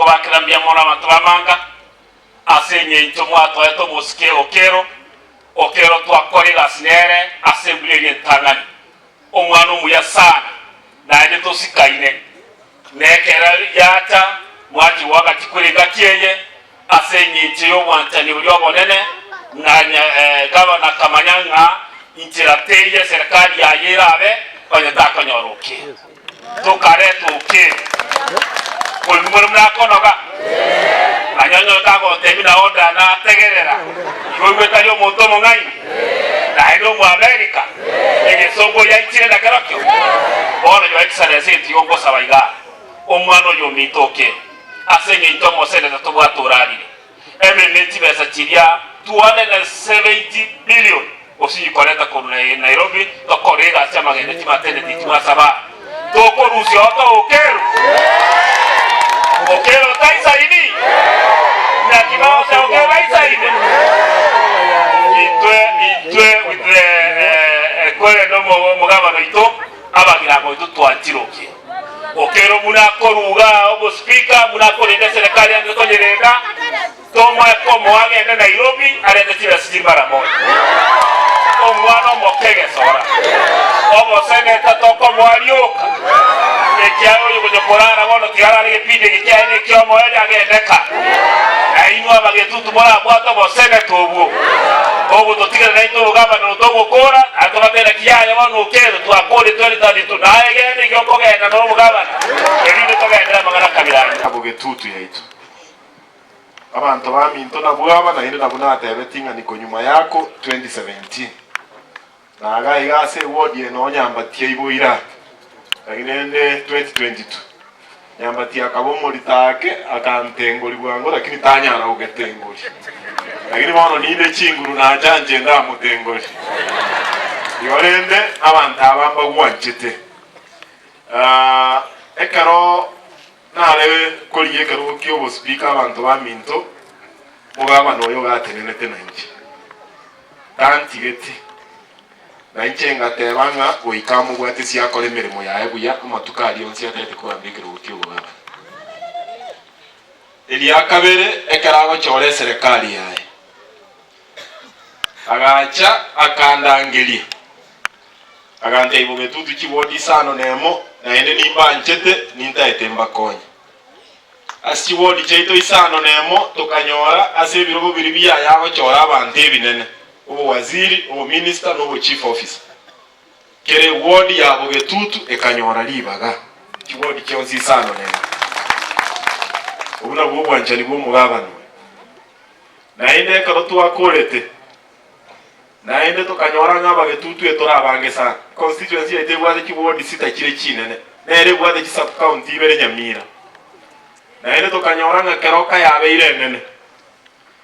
Tokobakera mbuya mono abanto b'amanga, ase engencho mwatoete omosike Okero, Okero twakora egasi nere ase embura eria entang'ani. Omwana omuya sana, naende tosikaine. Nekero yacha, mwachia goaka chikura engaki eye, ase engencho y'obwanchani boria obonene, ng'a gavana akamanya ng'a inchera teiyo eserekari yaye erabe onye takonyora Okero. Tokareta Okero. Korende more buna akonoga, naye onye tagotebia na order nategerera, igo oigwe tari omonto omong'aini, naende Omoamerika, egesongo yaichire nakerokio. Bono Your Excellency tiga ngosaba igaa, omwana oyo ominto Okero. Ase engencho omoseneta tobwate orarire emeremo ne chibesa chiria 270 billion osinyi koreta korwa Nairobi tokore egasi amagena chimaternity chimwasaba tokorusia oo togokerwa Okero taisaini naki bagocha Okero aisaine intwe intwe with the ekwerende omogabana oito abagina oito twanchire Okero. Okero buna akoruga obospika, buna akorenda eserekari ande konyerenda, tomoe komoa agende Nairobi arente chibesa chiri mara moja. Omwana omoke egesora. Oboseneta tokomoa rioka. Ekiagera oyo gocha korara bono tiga arare egepindi eke kiaye nekiomoerio agende ka. Na inwe abagetutu morabwate oboseneta obwo. Ogototigera naintwe obogabana togokora, na tobatebie naki yaya bono Okero, twakore 2032, naye genda iga okogenda nobogabana, erinde togendere amang'ana akabira ayio. Nabo getutu yaito. Abanto baminto nabwo aba, naende nabwo natebetie ng'a niko nyuma yako 2017. Naga iga ase eward eye noo Nyambati aiboire ake. Lakini rende 2022 Nyambati akaba omorito ake akantengori bwango lakini tanyara gogetengori. Lakini bono ninde chinguru nacha inche ndamotengori. Igo rende abanto aba mbagwanchete. Ah, ekero nare korigia ekerogo kia obospeaker abanto baminto, mogabana oyo gatenenete nainche. Tantigeti. Na inche ngateba ng'a goika amobwatesie akore emeremo yaye buya amatuko aria onsi atagete kogamba ekerogo ki'obogabana. Eria kabere ekero agochora eserekari yaye, agacha akandangeria, agantebia, Bogetutu chiwodi isano nemo, naende nimbanchete, nintaete mbakonye. Ase chiwodi chiaito isano nemo tokanyora ase ebirogo biria biaye agochora abanto ebinene, obowaziri, obominista, na obochief officer. Kera ewodi ya Bogetutu ekanyora ribaga chiwodi chionsi isano nemo. Obwo nabwo obwanchani bw'omogabane oyo. Naende ekero twakorete, naende tokanyora ng'a abagetutu etore abange sana. Constituency yaito ebwate chiwodi sita chire chinene, nere ebwate chisub county ibere Nyamira. Naende tokanyora ng'a Keroka yabeire enene.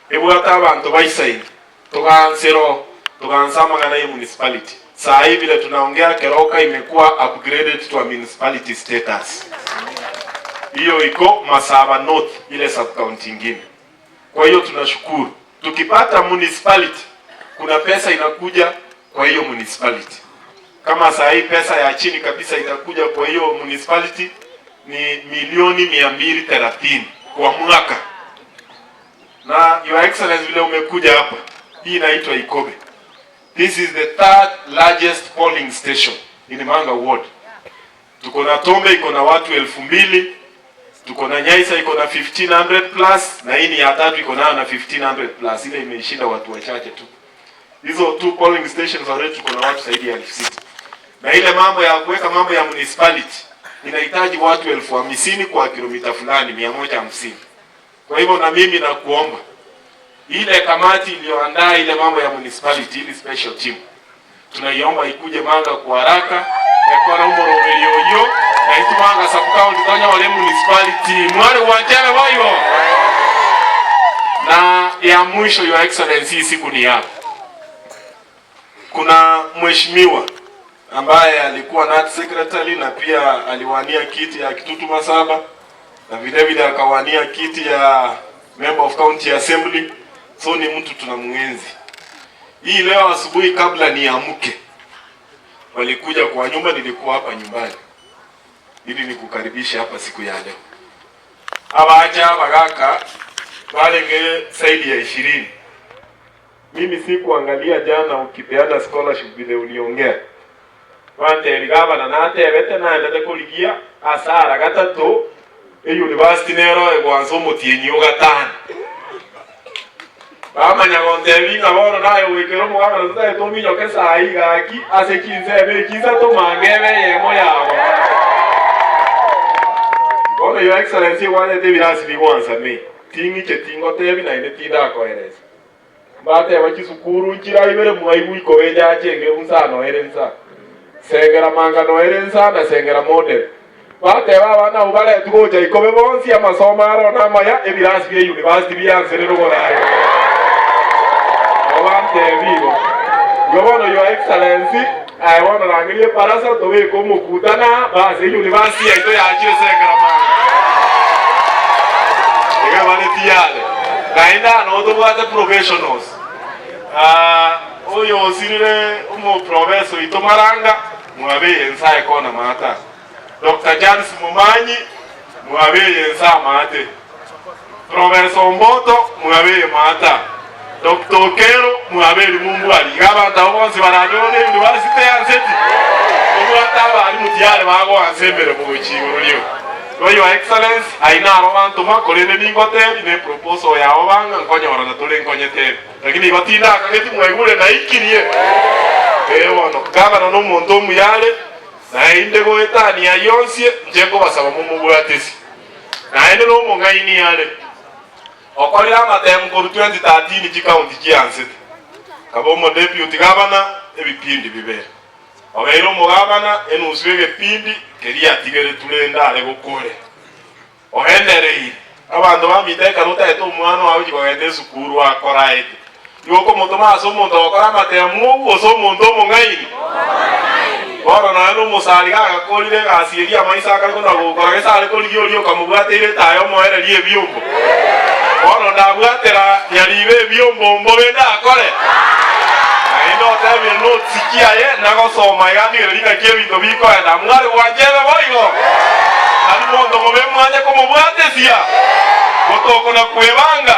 Ebwate abanto baisaine, togansera oo, togansa amang'ana ye municipality. Saa hii vile tunaongea Keroka imekuwa upgraded to a municipality status. Hiyo iko Masaba North ile sub county ingine. Kwa hiyo tunashukuru. Tukipata municipality kuna pesa inakuja kwa hiyo municipality. Kama saa hii pesa ya chini kabisa itakuja kwa hiyo municipality ni milioni 230 kwa mwaka. Na Your Excellency vile umekuja hapa, hii inaitwa Ikobe. This is the third largest polling station in Manga Ward. Tuko na Tombe iko na watu 2000, tuko na Nyaisa iko na 1500 plus, na hii ni ya tatu iko nayo na 1500 plus, ile imeishinda watu wachache tu. Hizo two polling stations already tuko na watu zaidi ya 6000. Na ile mambo ya kuweka mambo ya municipality inahitaji watu 50,000 kwa kilomita fulani 150. Kwa hivyo na mimi nakuomba ile kamati iliyoandaa ile mambo ya municipality ile special team tunaiomba ikuje Manga kwa haraka ekore omoroberi oyio na intwe Manga sub county tonyore municipality mware gwanchera boigo. Na ya mwisho your excellency siku ni yako. Kuna mheshimiwa ambaye alikuwa nat secretary na pia aliwania kiti ya Kitutu Masaba na vile vile akawania kiti ya member of county assembly, so ni mtu tunamuenzi. Hii leo asubuhi kabla niamke, walikuja kwa nyumba, nilikuwa hapa nyumbani ili nikukaribishe hapa siku ya leo. Abacha abagaka barenge zaidi ya ishirini. Mimi sikuangalia jana ukipeana scholarship vile uliongea. Bantebi gavana natebete naendete korigia asara gatato e-university nero egwansa omotienyi o gatano. Bamanya gontebi ng'a bono naye goikera omogavana totagete ominyoke saii gaki ase chinsemo echi isato manga ebe eyemo yabo. Bono Your Excellency egwanete ebirasi bigwansa May, ting'icheti ngotebi naende tindakoeresa. Mbateba chisukuru nchira ibere mwaigwa ikoba enyache enge nsa noere nsa, sengera manga noere nsa na sengera model. Bateba abana abwo baretwe gocha ikobe bonsi amasomo aro namaya ebirasi bie university bianserire oboraai. Nabo bantebia igo. Igo bono Your Excellency aye bono rangeria ebarasa tobeke omokutana bas euniversity yaito yachire sengera manga. Iga bare tiyare. Naende aa noo tobwate professionals. Oyo osirire omoprofesa oito Maranga, mwabeye ense aye kona maate aa. Doctor Charles Momanyi, mwabeye ense amaate. Professor Omboto, mwabeye maate aa. Doctor Okero, mwaberi mumbwari. Iga abanto abwo bonsi baranyore ne university yanseti, tobwate abalimu tiyare bagoansa emeremo gochia igoro rioka. Igo Your Excellency, ayio naro bantoma, korende ningotebi ne proposal yabo bang'a nkonyorana tore nkonyete. Lakini igo tindakageti mwaigure naikirie. Ee bono, gavana nomonto omuya are, naende goetania ayio onsi, inche nkobasaba momobwatesi. Naende nomong'aini are. Okorire amatemu korwa 2013 chikaunti chiansete. Akaba omodeputy gavana ebipindi bibere. Obeire omogavana enusu y'egepindi keria atigeretwe rende are gokorera. Ogendereire, Abanto bamito ekero otaete omwana oye ogochia kogenda esukuru akoraete, igo okomotoma ase omonto ogokora amatemu obwo gose omonto omong'aini? Bono nonya nomosari gagakorire egasi eria amaiso akare kona gokora gese are korigia oria okamobwateire etaya omoererie ebiombo. Bono ndabwatera nyariiba ebiombo mbobe ndakore? Naende otebire notes chiaye nagosoma iga ndigererie ng'aki ebinto bikoenda. Mware gwancha ebe boigo? Tari monto mobe mwanye komobwatesia, gotokona kwebanga.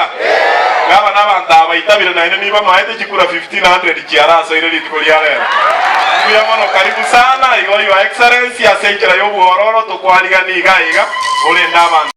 Gaba nabanto aba baitabire naende nibamaete chikura 1500 chiarasoire rituko ria rero. Mbuya mono karibu sana igo Your Excellency ase enchera y'obwororo tokwarigania iga iga orende abanto.